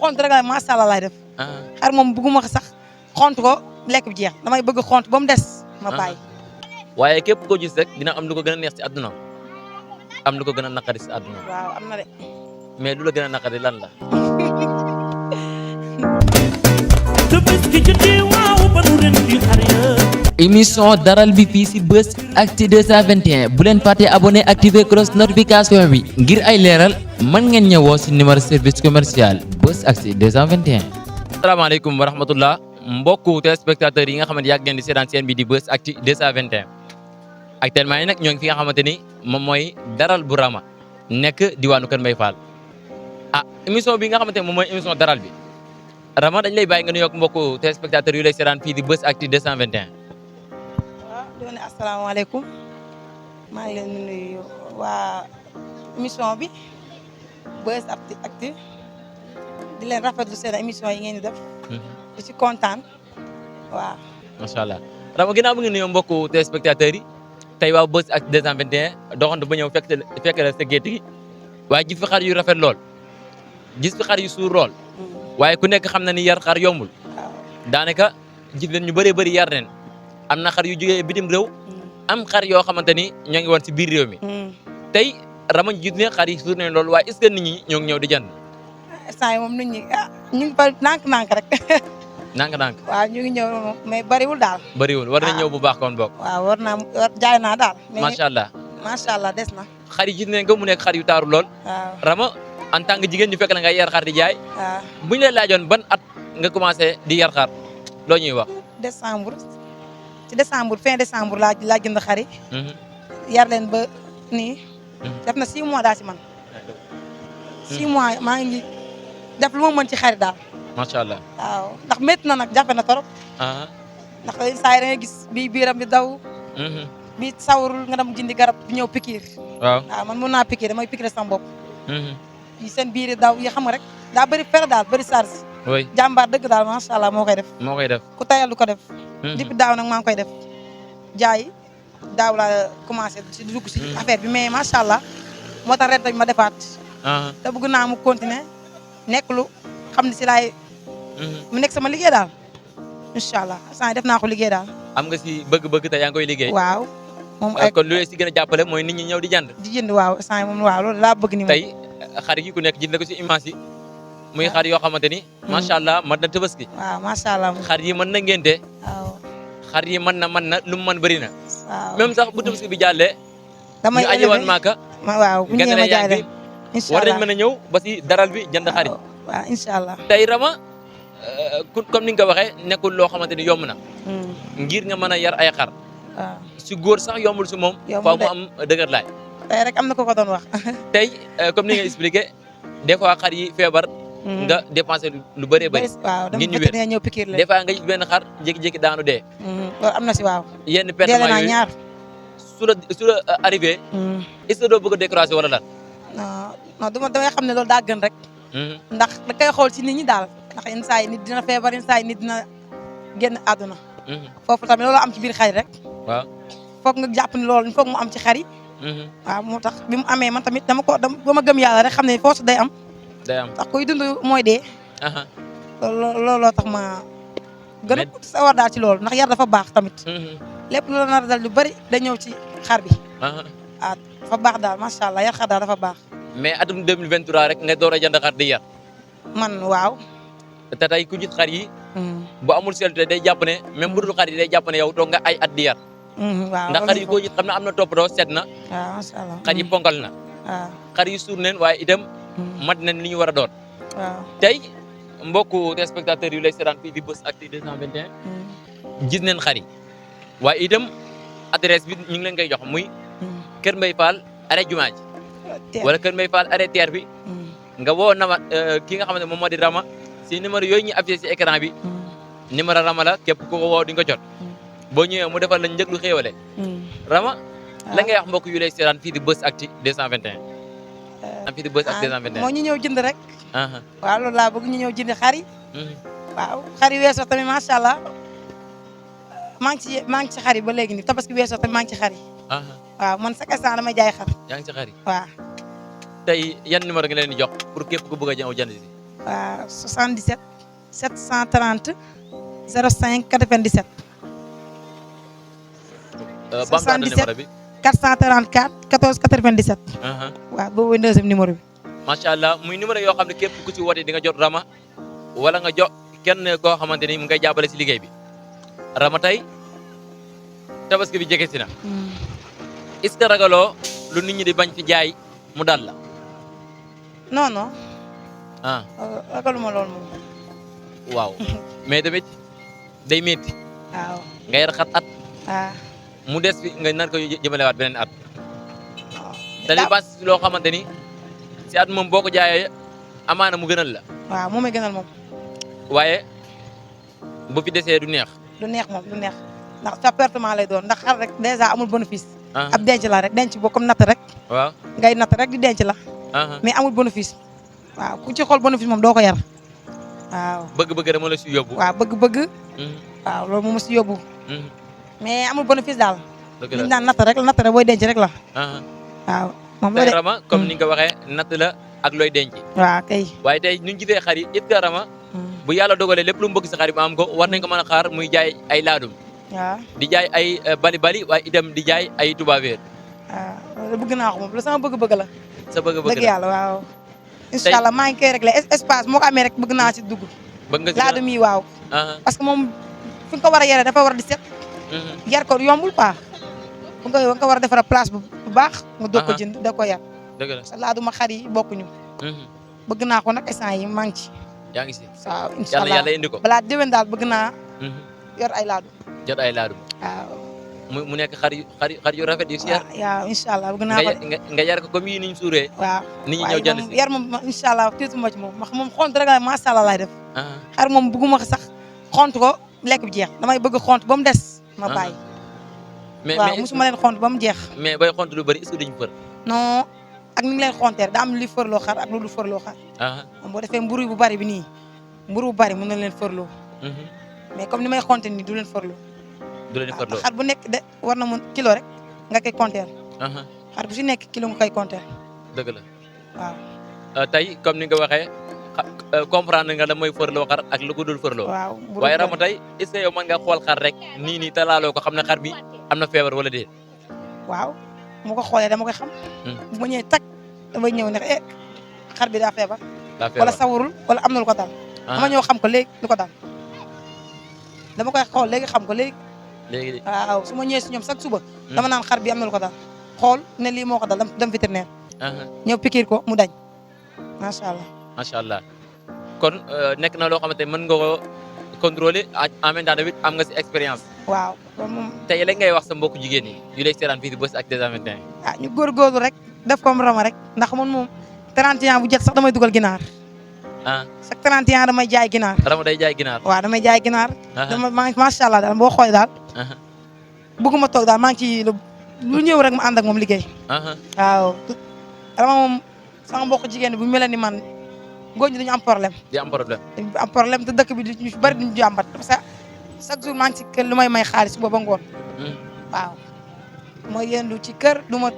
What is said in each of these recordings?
xont rek la macha allah laay def. xar moom bëgguma ko sax xont ko lekk bi jeex damay bëgg xont ba mu des ma bàyyi. waaye képp koo gis rek dina am lu ko gën a neex ci àdduna am lu ko gën a naqari ci àdduna. waaw am na de. mais lu la gën a naqari lan la. émission daral bi fii ci Buzz Actu 221 bu leen fàtte abonné activer cloche notification bi ngir ay leeral mën ngeen ñëwoo ci numéro service commercial Buzz Actu 221. asalaamaaleykum wa rahmatullah mbokku téléspectateurs yi nga xamante yàgg ngeen di seetaan seen bi di Buzz Actu 221 actuellement yi nag ñoo ngi fi nga xamante ni moom mooy daral bu Rama nekk diwaanu Kër Mbaye Fall émission bi nga xamante ne moom mooy émission daral bi Rama dañ lay bàyyi nga nuyoog mbokku téléspectateurs yu lay seetaan fii di Buzz Actu 221. waaw di wane asalaamaaleykum maa ngi leen di nuyu waa émission bi Buzz Actu di leen rafetlu seen émission yi ngeen di def. di ci kontaan waaw. macha allah Rama ginnaaw bi nga nuyoo mbokku téléspectateurs yi tey waa Buzz Actu 221 doxantu ba ñëw fekk la sa gétt gi waaye gis fi xar yu rafet lool gis fi xar yu suur lool waaye ku nekk xam na ni yar xar yombul daanaka gis leen ñu bëree bëri yar neen am na xar yu jógee bitim réew am xar yoo xamante ni ñoo ngi woon si biir réew mi tey Rama gis ne xar yi suur neen lool waaye est-ce que nit ñi ñoo ngi ñëw di jënd. instant yi moom nit ñi ñu ngi fa nànk-nànk rek. nànk-nànk. waaw ñu ngi ñëw mais bariwul daal. bariwul war nañ ñëw bu baax kon boog. waaw war naa jaay naa daal. macha allah macha allah des na. xar yi gis nañ ko mu nekk xar yu taaru lool. waaw Rama en tant que jigéen ñu fekk la nga yar xar di jaay. waaw bu ñu leen laajoon ban at nga commencé di yar xar loo ñuy wax. décembre fin décembre laa jënd xar yi. yar leen ba nii. def na 6 mois daal si man. 6 mois maa ngi def lu ma mën ci xar daal. macha allah waaw ndax métti na nag jafe na torop. ndax saa yi da ngay gis bii biiram bi daw. bi sawarul nga dem jëndi garab bi ñëw pikiir. waaw man mun naa pikiir damay pikiir sama bopp. yi seen biir yi daw yi xam nga rek daa bëri fer daal bëri charge. oui jàmbaar dëgg daal macha allah moo koy def. moo koy def ku tayal du ko def. depuis daaw nag maa ngi koy def jaay daaw laa commencé si dugg si affaire bi mais macha allah moo tax ren tamit ma defaat. te bëgg naa mu continuer nekk lu xam ne si laay. mu nekk sama liggéey daal incha allah saa def naa ko liggéey daal. am nga si bëgg-bëgg te yaa ngi koy liggéey. waaw moom ay kon lu si gën a jàppale mooy nit ñi ñëw di jënd. di jënd waaw saa moom waaw loolu laa bëgg ni moom. tey xar yi ku nekk jënd ko si image yi muy xar yoo xamante ni. macha allah mat na tabaski. waaw macha allah. xar yi mën na ngénte. waaw xar yi mën na lu mu mën bëri na. waaw même sax bu tabaski bi jàllee. damay ñu ajiwoon maaka. waaw bu ñëwee ma jaay leen incha war allah nañ mën a ñëw ba si daral bi jënd xar yi. waaw incha allah. tey Rama comme ni nga ko waxee nekkul loo xamante ni yomb na. ngir nga mën a yar ay xar. waaw si góor sax yombul si moom. faaw mu am dëgër laay. tey rek am na ko ko doon wax. tey comme ni nga expliqué des fois xar yi feebar. nga dépensé lu bëree bëri. waaw dama ngir ñu bëgg wér ñëw pikiir leen. des fois nga gis benn xar jékki-jékki daanu dee. loolu am na si waaw. yenn deele pertement naa yooyu ñaar. su la arrivé. est-ce que doo bëgg a découragé wala lan. non damay xam ne loolu daa gën rek. ndax da koy xool ci nit ñi daal. ndax yenn saa yi nit dina feebar yenn saa yi nit dina génn àdduna. foofu tamit loolu am ci biir xar yi rek. waaw foog nga jàpp ne loolu foog mu am ci xar yi. waaw moo tax bi mu amee man tamit dama ma gëm yàlla rek xam ne force day am. day am ndax kuy dund mooy dee. looloo tax ma gën a sawar daal ci loolu ndax yar dafa baax tamit. lépp lu la nar a dal lu bëri da ñëw ci xar bi. dafa baax daal macha allah yar xar daal dafa baax. mais atum 2023 rek nga door a jënd xar di yar. man waaw. te tey ku gis xar yi. bu amul seetlu day jàpp ne même bu dul xar yi day jàpp ne yow toog nga ay at di yar. waaw ndax xar yi koo gis xam ne am na toppatoo set na. waaw macha allah xar yi ponkal na. waaw xar yi suur neen waaye itam. mat nañ li ñu war a doon. waaw tey mbokku téléspectateurs yu lay seetaan fii di Buzz Actu 221. gis neen xar yi waaye itam adresse bi ñu ngi leen koy jox muy. Kër Mbaye Fall arrêt jumaa ji wala Kër Mbaye Fall arrêt terre bi. nga woo nama ki nga xamante ne moom moo di Rama si numéro yooyu ñu affiché si écran bi. numéro Rama la képp ku ko woo di nga jot. boo ñëwee mu defal la njëg lu xéewale. Rama la ngay wax mbokk yu lay seetaan fii di Buzz Actu 221. fii di Buzz Actu 221. moo ñu ñëw jënd rek. waaw loolu laa bëgg ñu ñëw jënd xar yi. waaw xar yi weesoo tamit macha allah maa ngi ci xar yi ba léegi nii tabaski weesoo tamit maa ngi ci xar yi. waaw man chaque instant damay jaay xar. yaa ngi ci xar yi. waaw. tey yan numéro nga leen di jox pour képp ku bëgg a ñëw jënd si. waaw 77 730 05 97. bamtaan na numéro bi 434 14 97. waaw boobu mooy deuxième numéro bi. macha allah muy numéro yoo xam ne képp ku ci woote di nga jot Rama wala nga jox kenn koo xamante ni mu ngay jàppale si liggéey bi Rama tey tabaski bi jege si na. est-ce que ragaloo lu nit ñi di bañ fi jaay mu dal la. non non. ragaluma loolu moom. waaw mais tamit day métti. waaw nga yar xat at. waaw. mu des fi nga nar ko jëmalewaat beneen at. waaw te li bas si loo xamante ni si at moom boo ko jaayee amaana mu gënal la. waaw moo may gënal moom. waaye bu fi desee du neex. du neex moom du neex ndax sa pertement lay doon ndax xar rek dèjà amul bénéfice. ab denc la rek denc boo comme natt rek. waaw ngay natt rek di denc la. mais amul bénéfice. waaw ku ci xool bénéfice moom doo ko yar. waaw bëgg-bëgg dama la si yóbbu. waaw bëgg-bëgg. waaw loolu moom si yóbbu. mais amul bénéfice daal. dëgg li ñu naan natt rek booy denc rek la. waaw moom la de Rama comme ni nga ko waxee natt la ak looy denc. waaw kay. waaye tey ñu gisee xar yi it ka Rama. bu yàlla dogalee lépp lu mu bëgg si xar yi mu am ko war nañ ko mën a xaar muy jaay ay laadum. waaw di jaay ay bali waaye itam di jaay ay tubaabeer. waaw loolu bëgg naa ko moom lu sama bëgg-bëgg la. sa bëgg-bëgg la dëgg yàlla waaw. incha allah maa ngi koy réglé espace moo ko amee rek bëgg naa ci dugg. bëgg nga si laadum yi waaw. parce que moom fi nga ko war a yore dafa war di set. yar ko yombul quoi. fu nga ko war a defara place bu baax. nga doog ko jënd da ko yar. dëgg la sa laaduma xar yi bokkuñu. bëgg naa ko nag instant yi maa ngi ci. yaa ngi si waaw incha allah yàlla indi ko. balaa déwén daal bëgg naa. yor ay laadum. jot ay laadum. waaw. mu nekk xar yu rafet yu seer. waaw incha allah bëgg naa ko. nga yar ko comme yii ni ñu suuree. waaw nit ñi ñëw jënd si yar moom incha allah tiitu ma ci moom moom xont rek la macha allah laay def. xar moom bëgguma sax xont ko lekk bi jeex damay bëgg xont ba mu des. ma bàyyi. mais waaw mosuma leen xont ba mu jeex. mais bay xont lu bëri est-ce que duñu fër. non ak ni ngi leen xonteer daa am luy fërloo xar ak lu dul fërloo xar. moom boo defee mburu bu bari bi nii mburu bu bari mën na leen fërloo. mais comme ni may xonte nii du leen fërloo. du leen fërloo xar bu nekk de war na mën kilo rek nga koy compter. xar bu si nekk kilo nga koy compter. dëgg la waaw. tey comme ni nga waxee comprendre nga la mooy fërloo xar ak lu ko dul fërloo. waaw waaye Rama tey est-ce que yow mën nga xool xar rek nii te laaloo ko xam ne xar bi am na feebar wala déet. waaw mu ko xoolee dama koy xam. bu ma ñëwee tag damay ñëw ne xar bi daa feebar. wala sawurul wala am na lu ko dal. dama ñëw xam ko léegi lu ko dal. dama koy xool léegi xam ko léegi. léegi waaw su ma ñëwee si ñoom chaque suba. dama naan xar bi am na lu ko dal. xool ne lii moo ko dal dem vétérinaire. ñëw pikiir ko mu dañ. macha allah. macha allah kon nekk na loo xamante ne mën nga ko contrôler en même temps tamit am nga si expérience. waaw loolu moom. tey la ngay wax sa mbokku jigéen ñi yu lay seetaan fii si Buzz Actu 221. ñu góorgóorlu rek def comme Rama rek ndax man moom 31 bu jot sax damay dugal ginaar. chaque 31 damay jaay ginaar. Rama day jaay ginaar. waaw damay jaay ginaar. macha allah daal boo xoolee daal. bëgguma toog daal maa ngi ci lu ñëw rek ma ànd ak moom liggéey. waaw Rama moom sama mbokku jigéen bu mel ni man góor ñi dañu am problème. di am problème. am problème te dëkk bi ñu bari duñu jàmbat parce que chaque jour maa ngi ci kër lu may xaalis booba ngoon. waaw mooy yendu ci kër du ma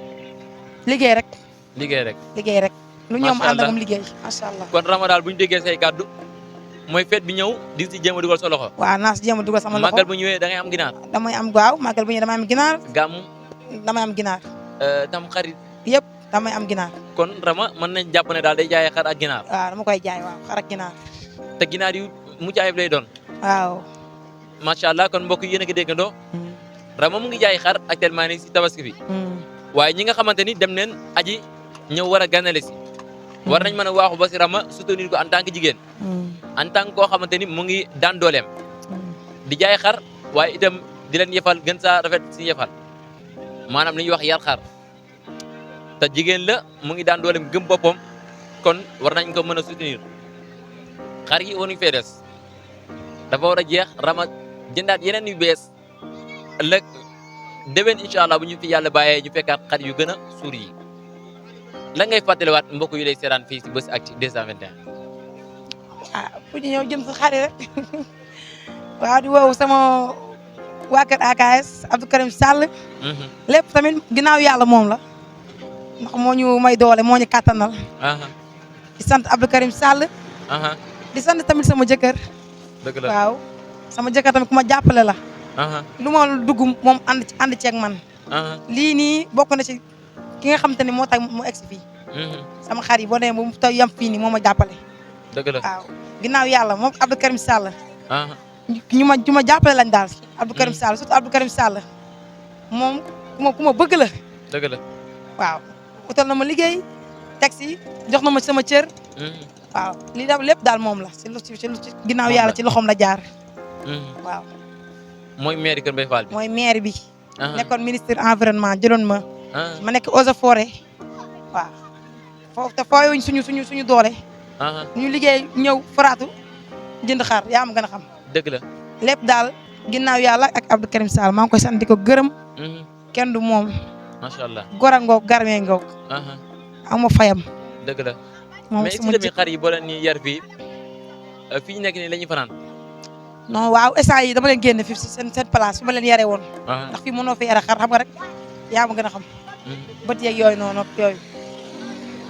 liggéey rek. liggéey rek. lu ñëw ma ànd ak moom liggéey macha allah. kon Rama daal bu ñu déggee say kàddu mooy fête bi ñëw di si jéem a dugal sa loxo. waaw naa si jéem a dugal sama loxo màggal bu ñëwee da ngay am ginaar. damay am waaw màggal bu ñëwee damay am ginaar. gàmmu. damay am ginaar. tam xarit. yëpp damay am ginaar. kon Rama mën nañ jàpp ne daal day jaayee xar ak ginaar. waaw dama koy jaay waaw xar ak ginaar. te ginaar yu mucc ayib lay doon. waaw. macha allah kon mbokk yi yéen a ngi déggandoo. Rama mu ngi jaay xar actuellement nii si tabaski bi. waaye ñi nga xamante ni dem neen aji ñëw war a ganale si. war nañ mën a waaxu ba si Rama soutenir ko en tant que jigéen. en tant que koo xamante ni mu ngi daan dooleem. di jaay xar waaye itam di leen yefal gën saa rafet si yefal maanaam li ñuy wax yar xar te jigéen la mu ngi daan dooleem gëm boppam kon war nañ ko mën a soutenir xar yi waruñu fee des dafa war a jeex Rama jëndaat yeneen yu bees ëllëg déwén incha allah bu ñu fi yàlla bàyyee ñu fekkaat xar yu gën a suur yi la ngay fàttaliwaat mbokk yu lay seetaan fii si Buzz Actu 221. pour ñu ñëw jëm si xar yi rek waaw di woowu sama waa kër AKS Abdou Karim Sall. lépp tamit ginnaaw yàlla moom la ndax moo ñu may doole moo ñu kàttanal. di sant Abdou Karim Sall. di sant tamit sama jëkkër. dëgg la waaw sama jëkkër tamit ku ma jàppale la. lu ma dugg moom ànd ceeg man. lii nii bokk na ci ki nga xam te ne moo tax mu egsi fii. sama xar yi boo demee ba mu taw yam fii nii moo ma jàppale. dëgg la waaw ginnaaw yàlla moom Abdou Karim Sall. ñu ma jàppale lañ daal Abdou Karim Sall surtout Abdou Karim Sall moom ku ma bëgg la. dëgg la waaw utal na ma liggéey taxi jox na ma sama cër. waaw lii daal lépp daal moom la ci ginnaaw yàlla ci loxoom la jaar. waaw. mooy maire Kër Mbaye Fall bi. mooy maire bi. nekkoon ministre environnement jëloon ma. ma nekk eaux et forêt. waaw foofu te fooyuñ suñu doole. ñu liggéey ñëw faraatu jënd xar yaa ma gën a xam. dëgg la lépp daal ginnaaw yàlla ak Abdou Karim Sall maa ngi koy sant di ko gërëm. kenn du moom. macha allah gora ngoog garmee ngoog. amoo fayam. dëgg la moom mais est-ce que tamit xar yi boo leen ni yar fii fi ñu nekk nii la ñuy fanaan. non waaw instant yi dama leen génne fii si seen place fi ma leen yaree woon. ndax fii mënoo fi yare xar xam nga rek yaa ma gën a xam. bët yeeg yooyu noonu ak yooyu.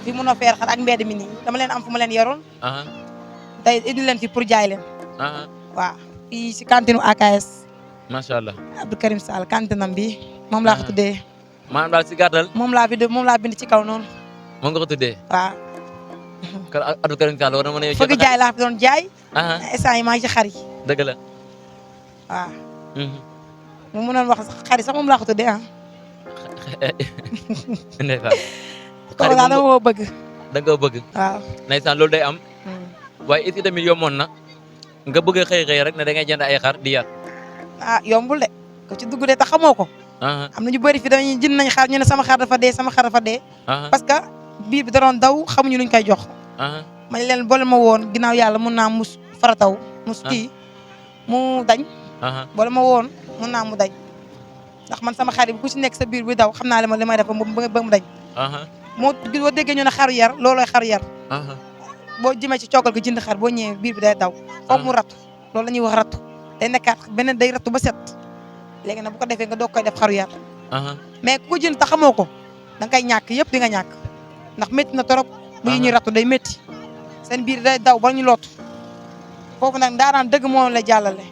fii mënoo fi yare xar ak mbedd mi nii dama leen am fu ma leen yaroon. tey indi leen fi pour jaay leen. waaw fii si cantine AKS. macha allah Abdou Karim Sall cantinam bi moom laa ko tuddee. maanaam daal si gàttal. moom laa bind ci kaw noonu. moom nga ko tuddee. waaw. kon Abdou Karim Sall war na mën a. fëgg jaay laa fi doon jaay. instant yi maa ngi ci xar yi. dëgg la. waaw. mu mënoon wax xar yi sax moom laa ko tuddee ah. ndeysaan. xar yi moom dama koo bëgg. da nga koo bëgg. waaw. ndeysaan loolu day am. waaye it tamit yomboon na nga bëgg a xëy rek ne da ngay jënd ay xar di yar. yombul de ko ci dugg de te xamoo ko. am na ñu bëri fi dañuy jënd nañ xar ñu ne sama xar dafa dee. parce que biir bi da doon daw xamuñu luñ koy jox. ma leen boole ma woon ginnaaw yàlla mun naa mus farataw mus kii mu dañ. boole ma woon mun naa mu dañ ndax man sama xar yi ku ci nekk sa biir bi daw xam naa li may def ba mu dañ. boo déggee ñu ne xaru yar loolooy xaru yar. boo jëmee ci coogal gi jënd xar boo ñëwee biir bi day daw. foofu mu rattu loolu la ñuy wax rattu day nekkaat beneen day rattu ba set léegi nag bu ko defee nga doog koy def xaru yar. mais ku ko jënd te xamoo ko da nga koy ñàkk yëpp di nga ñàkk ndax métti na trop. bu ñuy rattu day métti seen biir day daw ba ñu lootu foofu nag daanaan dëgg moo la jàllale.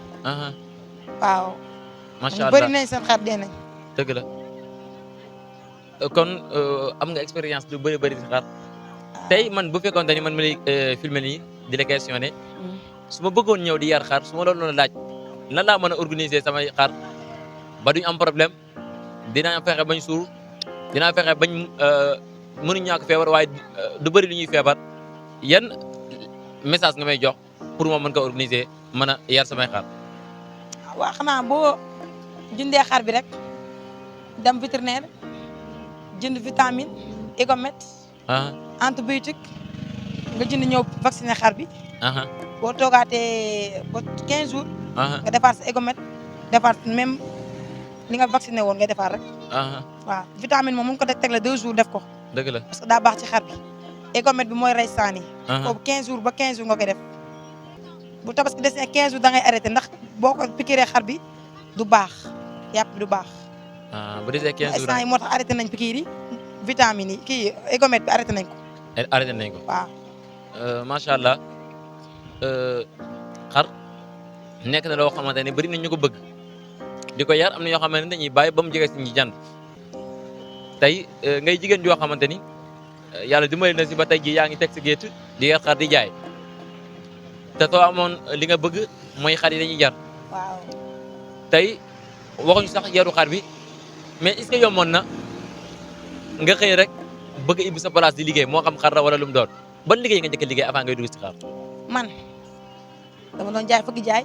waaw. macha allah bëri nañ seen xar dee nañ. dëgg la kon am nga expérience lu bëri si xar. tey man bu fekkoon ni man ma lay filmer nii di la questionné su ma bëggoon ñëw di yar xar su ma loolu laaj lan laa mën a organiser samay xar ba duñ am problème dinaa fexe bañ suur dinaa fexe bañ mënuñ ñàkk feebar waaye du bëri lu ñuy feebar yan message nga may jox pour ma mën ko organiser mën a yar samay xar. waaw xanaa boo jëndee xar bi rek dem vétérinaire jënd vitamine Egomet. antibiotique nga jënd ñëw vacciner xar bi. boo toogaatee ba 15 jours. nga defaat sa Egomet defaat même li nga vacciné woon nga defaat rek. waaw vitamine moom mu ngi ko tegle 2 jours def ko. dëgg la parce que daa baax ci xar bi. Egomet bi mooy rey saani. boobu 15 jours ba 15 jours nga koy def. bu tabaski desee 15 jours da ngay arrêté ndax boo ko piqûre xar bi du baax yàpp bi du baax. bu desee 15 jours instant yi moo tax arrêté nañ piqûre yi vitamine yi kii Egomet bi arrêté nañ ko. arrêté nañ ko waaw. macha allah xar nekk na loo xamante ne bëri na ñu ko bëgg di ko yar am na ñoo xamante ne dañuy bàyyi ba mu jege si ñi jand tey ngay jigéen joo xamante ni yàlla dimbali na si ba tey jii yaa ngi teg si gétt di yar xar di jaay te soo amoon li nga bëgg mooy xar yi dañuy jar. waaw. tey waxuñu sax yaru xar bi mais est-ce que yomboon na nga xëy rek bëgg ibbi sa place di liggéey moo xam xar la wala lu mu doon ban liggéey nga njëkk a liggéey avant ngay dugg si xar. man dama doon jaay fëgg jaay.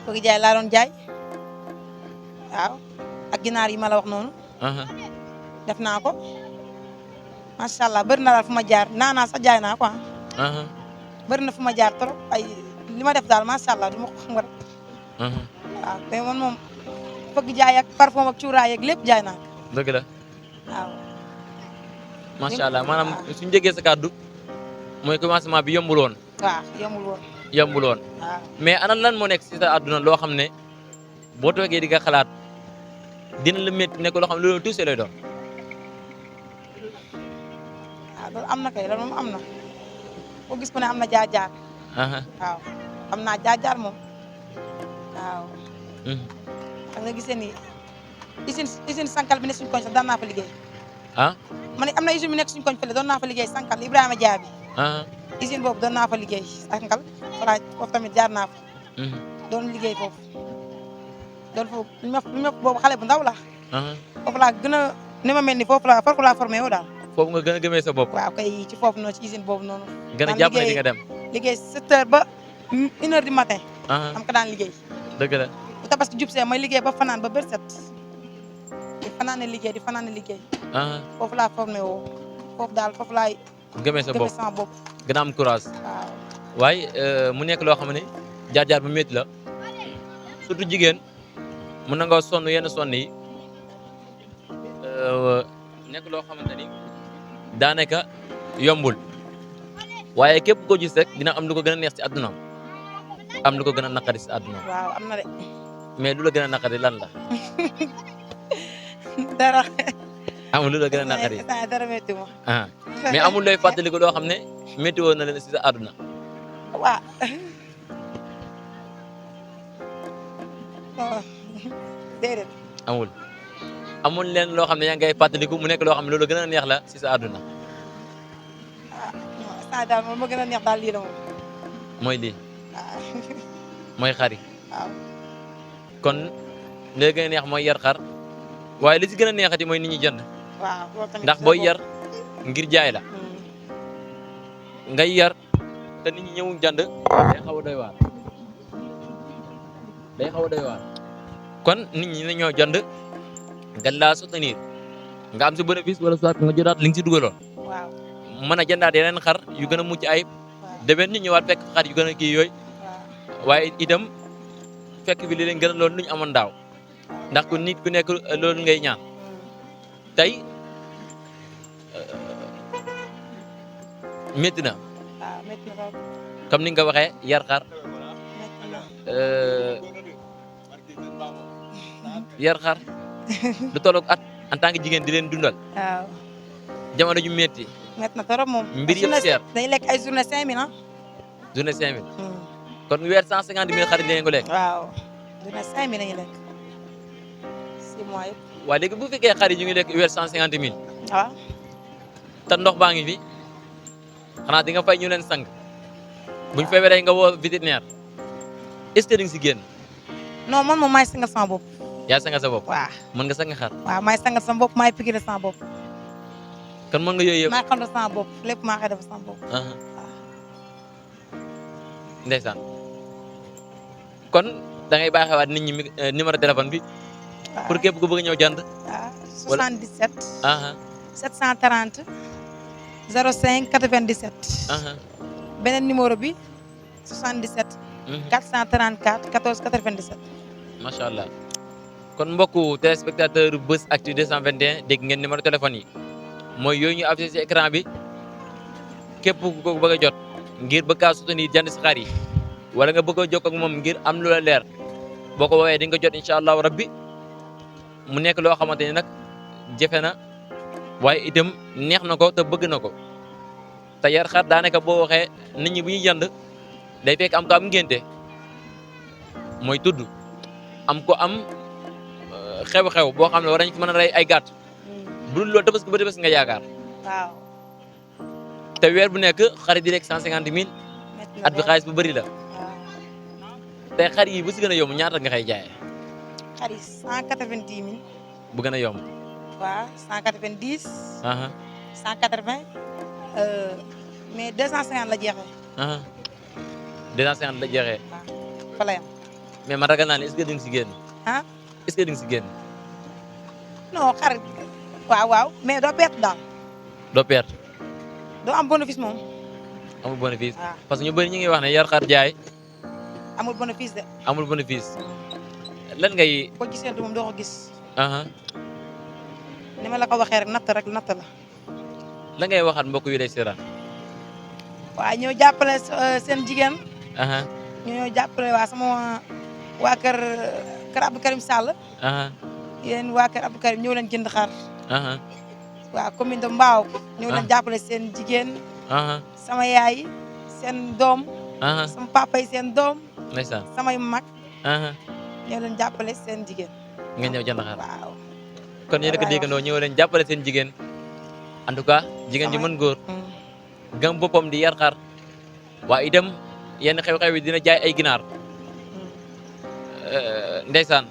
fëgg jaay laa doon jaay waaw ak ginaar yi ma la wax noonu. def naa ko macha allah bëri na daal fu ma jaar naanaa sax jaay naa ko bëri na fu ma jaar trop ay li ma def daal macha allah du ma ko xam nga rek. waaw mais man moom fëgg jaay ak parfum ak cuuraay ak lépp jaay naa ko. dëgg la waaw. macha allah maanaam suñu déggee sa kàddu mooy commencement bi yombul woon. waaw yombul woon. yombul woon. waaw mais ana lan moo nekk si sa àdduna loo xam ne boo toogee di nga xalaat dina la métti nekk loo xam ne loolu tuuti lay doon. waaw loolu am na kay loolu moom am na ko gis ku ne am na jaar-jaar. aha waaw am naa jaar-jaar moom waaw. xam nga gisee ni usine Sankal bi ne suñu koñ sax daan naa fa liggéey. ah ma ne am na usine bi nekk suñu koñ fële doon naa fa liggéey Sankal Ibrahima Diaby. aha usine boobu doon naa fa liggéey Sankal voilà foofu tamit jaar naa fa. doon liggéey foofu. doon foofu lu ma boobu xale bu ndaw la. foofu laa gën a ni ma mel ni foofu laa formé woo daal. foofu nga gën a gëmee sa bopp. waaw kay ci foofu noonu ci usine boobu noonu. gën a jàpp ne di nga dem. liggéey 7 heures ba 1 heure du matin. am ko daan liggéey. dëgg la. bu tabaski jub see may liggéey ba fanaan ba bër set. di fanaane liggéey. foofu laa formé woo foofu daal foofu laay. gëmee sa bopp sama bopp. gën a am courage. waaw. waaye mu nekk loo xam ne jaar-jaar bu métti la surtout jigéen mun na nga sonn yenn sonn yi nekk loo xamante ni daanaka yombul waaye képp koo gis rek dina am lu ko gën a neex ci àddunaam am lu ko gën a naqari ci àddunaam. waaw am na de. mais lu la gën a naqari lan la. dara. amul lu la gën a naqari. dara métti ma. mais amul looy fàttaliku loo xam ne métti woon na leen ci sa àdduna. waaw. déedéet. amul leen loo xam ne yaa ngay fàttaliku mu nekk loo xam ne loolu gën a neex la ci sa àdduna. non daal moom ma gën a neex daal lii la moom. mooy lii. waaw. mooy xar yi. waaw. kon li gën a neex mooy yar xar waaye li ci gën a neexati mooy nit ñi jënd. waaw loolu tamit ndax booy yar ngir jaay la. ngay yar te nit ñi ñëwuñ jënd day xaw a doy waar. kon nit ñi ne ñoo jënd nga laa soutenir nga am si bénéfice wala soit nga jëlaat li nga si dugaloon. waaw. mën a jëndaat yeneen xar yu gën a mucc ayib. waaw. demeen ñu ñëwaat fekk xar yu gën a kii yooyu. waaw. waaye itam fekk bi li leen gën a loolu lu ñu amoon daaw ndax ku nit ku nekk loolu ngay ñaan tey métti na. waaw métti na lool. comme ni nga ko waxee yar xar. métti na. yar xar lu tolloog at en tant que jigéen di leen dundal. waaw. jamono ju métti. métti na trop moom. mbir yëpp seer. day lekk ay journée 5000 ah. journée 5000. kon weer 150 000 xarit dinañ ko lekk. waaw journée 5000 la ñuy lekk 6 mois yëpp. waaye léegi bu fekkee xarit ñu ngi lekk weer 150 000. waaw. te ndox baa ngi fi xanaa di nga fay ñu leen sang buñ feebaree nga woo vétérinaire est-ce que di nga si génn. non man moom maay sangal sama bopp. yaa sangal sa bopp. waaw. mën nga sang xar. waaw maay sangal sama bopp maay piqué sama bopp. kon mën nga yooyu yëpp. maay xandal sama bopp lépp maa koy def sama bopp. ndeysaan kon da ngay baaxewaat nit ñi numéro téléphone bi. waaw pour képp ku bëgg ñëw jënd. waaw 77. 730 05 97. beneen numéro bi 77. 434 14 97. macha allah kon mbokku téléspectateur Buzz Actu 221 dégg ngeen numéro téléphone yi mooy yooyu ñu affiché ci écran bi képp ku ko bëgg a jot ngir bëgg a soutenir jënd si xar yi wala nga bëgg a jokkoo ak moom ngir am lu la leer boo ko woowee di nga jot incha allahu rabbi mu nekk loo xamante ni nag jafe na waaye itam neex na ko te bëgg na ko te yar xar daanaka boo waxee nit ñi bu ñuy jënd day fekk am ko am ngénte mooy tudd am ko am xew-xew boo xam ne war nañ fi mën a rey ay gàtt bu dul loolu tabaski ba tabaski nga yaakaar waaw. te weer bu nekk xarit di rek 150 000 at bi xaalis bu bëri la waaw. te xar yi bu si gën a yomb ñaata nga xay jaayee. xar yi 190 000. bu gën a yomb. waaw 190. 180. mais 250 la jeexee. 250 la jeexee. waaw fa la yam. mais ma ragal naa ne est-ce que di nga si génn. ah. est-ce que di nga si génn. non xar waaw mais doo perte daal. doo perte. doo am bénéfice moom. amul bénéfice. waaw parce que ñu bëri ñu ngi wax ne yar xar jaay. amul bénéfice de. amul bénéfice. lan ngay. ko gisee moom doo ko gis. ni ma la ko waxee rek natt la. lan ngay waxaat mbokk yu lay seetaan. waaw ñoo jàppale seen jigéen. ñoo jàppale waa sama waa kër Abdou Karim Sall. yéen waa kër Abdou Karim ñëw leen jënd xar. waa commune de Mbao ñëw leen jàppale seen jigéen. sama yaay seen doom. sama papa yi seen doom. ndeysaan samay mag. aha ñoo leen jàppale seen jigéen. nga ñëw jënd xar waaw. kon yéen a ko déggandoo ñëw leen jàppale seen jigéen en tout cas jigéen ji mën góor gëm boppam di yar xar waaye itam yenn xew-xew yi dina jaay ay ginaar ndeysaan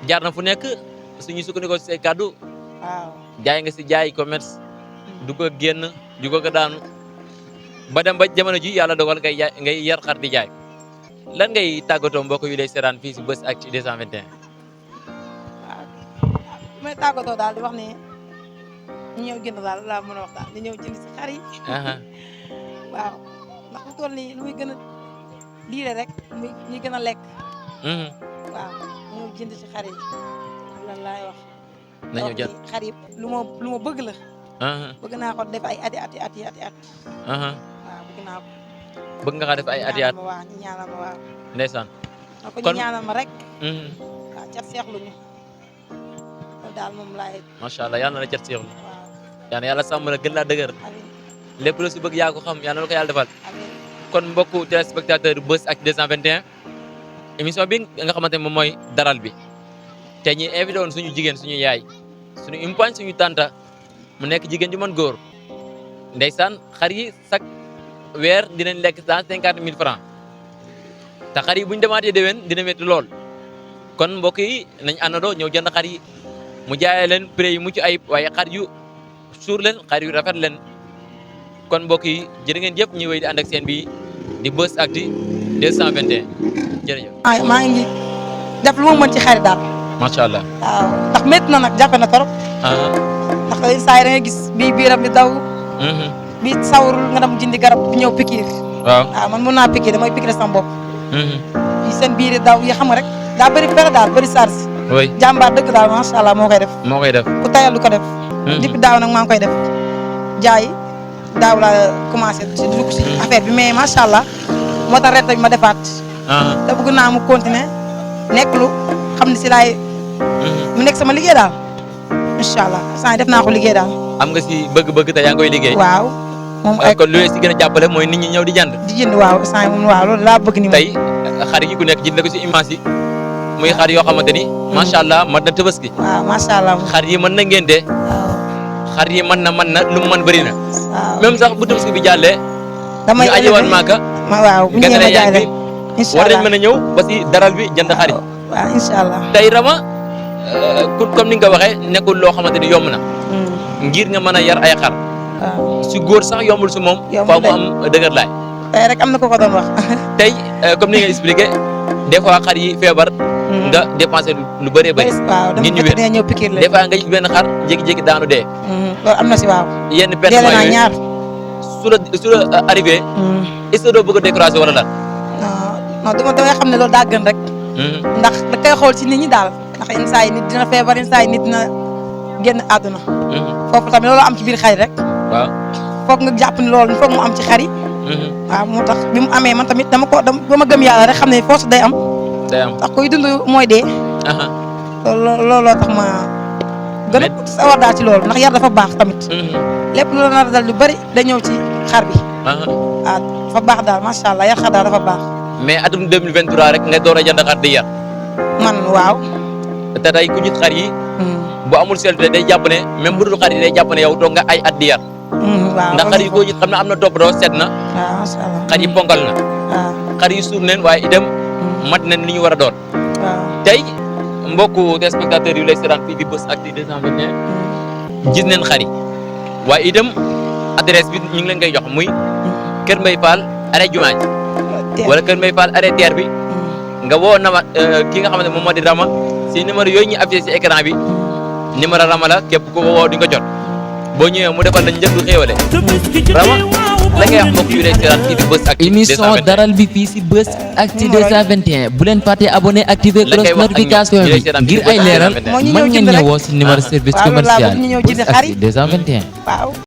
jaar na fu nekk suñu sukkandikoo si say kàddu waaw. jaay nga si jaay commerce du ko génn du ko daanu ba dem ba jamono ji yàlla dogal ngay yar xar di jaay lan ngay tàggatoo mbokk yu lay seetaan fii si Buzz Actu 221. waaw li may tàggatoo daal di wax ne ñu ñëw jënd daal laa mën a wax daal di ñëw jënd si xar yi. waaw ndax mu toll nii lu muy gën a diire rek muy gën a lekk. waaw ñëw jënd si xar yi lan laay wax. nañu jënd xar yi lu ma bëgg la. bëgg naa ko def ay ati. waaw bëgg naa ko. bëgg nga xa def ay ati at. waaw ñu ñaanal ma waaw. ndeysaan. kon ñu ñaanal ma rek. waaw cat seexlu ñu. loolu daal moom laay. macha allah yal na la cat seexlu. waaw. yal na yàlla sàmm la gën laa dëgër. amiin. lépp lu si bëgg yaa ko xam yal na la ko yàlla defal. amiin. kon mbokku téléspectateur Buzz Actu 221 émission bi nga xamante ne moom mooy daral bi te ñi invité woon suñu jigéen suñu yaay suñu umpaañ suñu tanta mu nekk jigéen ju mën góor ndeysaan xar yi chaque weer dinañ lekk 150 000 francs te xar yi buñu demaatee déwén dina métti lool kon mbokk yi nañ àndandoo ñëw jënd xar yi mu jaayee leen prix yu mucc ayib waaye xar yu suur leen xar yu rafet leen kon mbokk yi jërë ngeen jëpp ñu wéy di ànd ak seen bi di Buzz Actu 221 jërëjëf. maa ngi def lu ma mën ci xar yi daal. macha allah. waaw ndax métti na nag jàppe na torop. ndax saa yi da ngay gis bii biiram di daw. bii sawarul nga dem jëndi garab bi ñëw pikiir. waaw man mun naa pikiir damay pikiir sama bopp. yi seen biir di daw yi xam nga rek daa bëri fere daal bëri charge. oui jàmbaar dëgg daal macha allah moo koy def. moo koy def ku tayal du ko def. depuis daaw nag maa ngi koy def jaay daaw laa commencé si dugg si affaire bi mais macha allah moo tax ren tamit ma defaat. te bëgg naa mu continuer nekk lu xam ne si laay. mu nekk sama liggéey daal incha allah saa def naa ko liggéey daal. am nga si bëgg-bëgg te yaa ngi koy liggéey. waaw moom ay kon lu si gën a jàppale mooy nit ñi ñëw di jënd. di jënd waaw saa moom waaw loolu laa bëgg ni tey xar yi ku nekk jënd ko si image yi muy xar yoo xamante ni. macha allah mat na tabaski. waaw macha allah. xar yi mën na ngénte. waaw xar yi mën na lu mu mën bëri na. waaw même sax bu tabaski bi jàllee. damay ñu ajewoon Màkka. waaw bu ñu ñëwee ma jaay leen incha war allah nañ mën a ñëw ba si daral bi jënd xar yi. waaw incha allah. tey Rama comme ni nga ko waxee nekkul loo xamante ni yomb na. ngir nga mën a yar ay xar. waaw si góor sax yombul si moom. faaw mu am dëgër laay. tey rek am na ko ko doon wax. tey comme ni nga expliqué des fois xar yi feebar. nga dépensé lu bëree bëri. waaw ngir ñu dama ñëw pikiir la. des fois nga gis benn xar jékki-jékki daanu dee. loolu am na si waaw. yenn deele pertement naa yooyu ñaar. su la arrivé. est-ce que doo bëgg a décourager wala lan. non damay xam ne loolu daa gën rek. ndax da koy xool ci nit ñi daal ndax yenn saa yi nit dina feebar yenn saa yi nit dina génn àdduna. foofu tamit loolu am ci biir xar yi rek. waaw foog nga jàpp ni loolu foog mu am ci xar yi. waaw moo tax bi mu amee man tamit ba ma gëm yàlla rek xam ne force day am. day am ndax kuy dund mooy dee. looloo tax ma gën a sawar daal ci loolu ndax yar dafa baax tamit. lépp lu la nar a dal lu bëri da ñëw ci xar bi. waaw dafa baax daal macha allah yar xar daal dafa baax. mais atum 2023 rek nga door a jënd xar di yar. man waaw. te tey ku gis xar yi. bu amul seetlu day jàpp ne même bu dul xar yi day jàpp ne yow toog nga ay at di yar. waaw ndax xar yi koo gis xam ne am na toppatoo set na. waaw macha allah xar yi ponkal na. waaw xar yi suur neen waaye itam mat nañ li ñu war a doon. waaw tey mbokku téléspectateurs yu lay seetaan fii di Buzz Actu 221 gis neen xar yi waaye itam adresse bi ñu ngi leen koy jox muy Kër Mbaye Fall arrêt jumaa ji wala Kër Mbaye Fall arrêt terre bi nga woo nama ki nga xam ne moom moo di Rama si numéro yooyu ñu affiché si écran bi numéro Rama la képp ku ko woo di nga jot boo ñëwee mu defal la njëg du xéewale Rama la ngay wax mbokk yu lay seetaan fii di Buzz Actu 221 émission daral bi fii si Buzz Actu 221 bu leen fàtte abonné activer cloche notification bi ngir ay leeral mën ngeen ñëwoo si numéro service commercial Buzz Actu 221. waaw